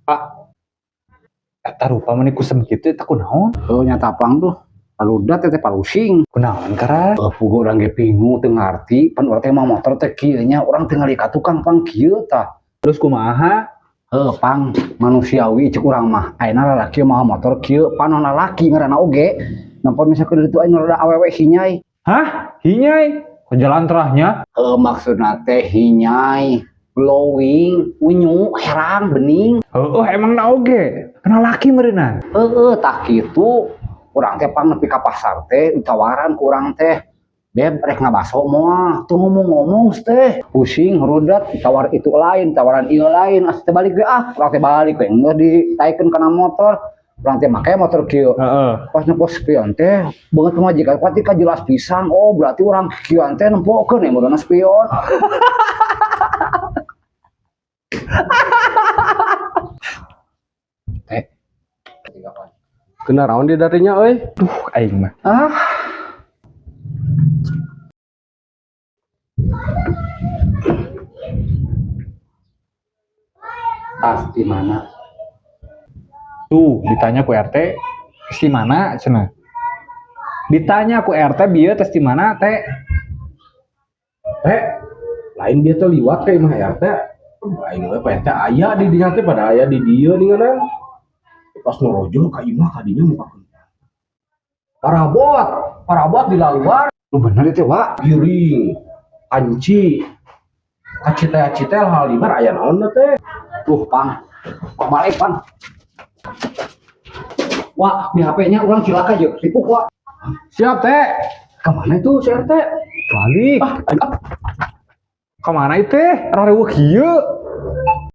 Pak, eta rupa meni kusem kitu eta kunaon? Oh, nyata pang tuh. Paludat teh palusing. Kunaon kara? Oh, puguh urang ge bingung teu ngarti, pan urang teh mah motor teh kieu nya, urang teu ngali ka tukang pang kieu tah. Terus kumaha? Heuh, pang manusiawi cek urang mah. Ayeuna lalaki mawa motor kieu, panon lalaki ngaranna oge. Nampa misalkan ditu aya rada awewe hinyai. Hah? Hinyai? Ke jalan terahnya? Heuh, maksudna teh hinyai, glowing, unyu, herang, bening. Heuh, emang na oge. Kenal laki meureunna. Heeh, tah kitu. Urang teh pang nepi ka pasar teh ditawaran ku urang teh. Beb, rek ngabaso moal, tuh ngomong-ngomong teh. Pusing, rudet, tawar itu lain, tawaran ieu lain, asa teh balik we ah, urang teh balik we geus ditaikeun kana motor. Urang teh make motor kieu. Heeh. Pas nempo spion teh, beungeut pamajikan kuat ka jelas pisan. Oh, berarti urang kieuan teh nempokeun ya meureunna spion. Teh. Kena raon di darinya euy. Duh, aing mah. Ah. Tas di mana? Tuh, ditanya ku RT, tes di mana cenah? Ditanya ku RT bieu tes di mana teh? Teh, lain dia teh liwat ka imah RT. Aing we Pak RT aya di dinya teh pada aya di dieu ninganan. Pas norojol ka imah kadinya muka parabot, parabot di laluan. Lu bener itu, Wak. Giring, anci, kacite-acite hal libar aya naon teh. Tuh, pang. Kok balik, pang. Wak, di HP-nya orang cilaka yuk. Ripuk, Wak. Siap, Teh. Kemana itu si RT? Balik. Ah, Kemana itu teh? Rareweuh kieu.